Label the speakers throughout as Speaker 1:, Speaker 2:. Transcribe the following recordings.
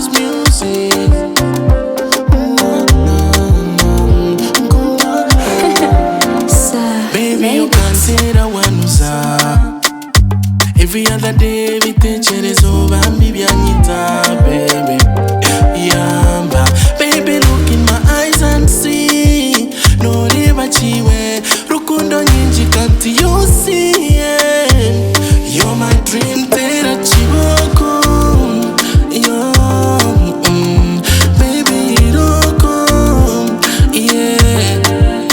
Speaker 1: house music. Baby, you consider wanuza. Every other day, ibitekerezo bambi byanyita, baby. Yamba, baby, look in my eyes and see. Nuribakiwe, rukundo nyingi kanti you see, yeah. You're my dream, tera kiboko. Yo, baby, iroko, yeah.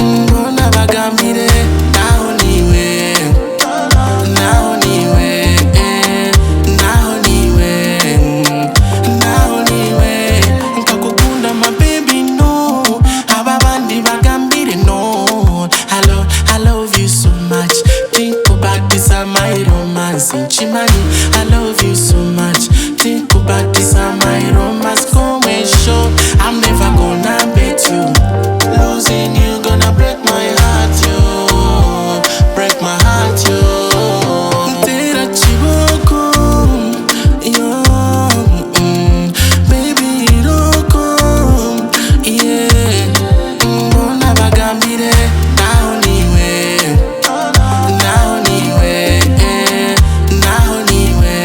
Speaker 1: Mbona bagambire, naho niwe. Naho niwe, eh, naho niwe, naho niwe. Nkakukunda my baby no, aba bandi bagambire no. I love you so much. Think about this my romance, Nchimanyi. I love you so much. Think about this my romance. Come and show. I'm never gonna bet you. Losing you gonna break my heart, yo. Break my heart, yo. Ntera kiboko, yo. Baby, iroko, yeah. Mbona bagambire, naho niwe. Naho niwe, eh, naho niwe,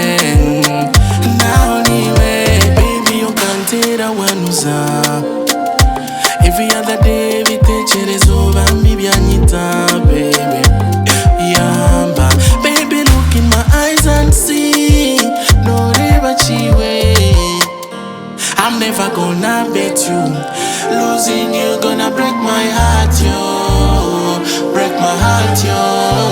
Speaker 1: naho niwe. Baby, ukantera wanuza. Every other day ibitekerezo bambi byanyita baby Yamba Baby look in my eyes and see Nuribakiwe I'm never gonna bet you Losing you gonna break my heart yo Break my heart yo.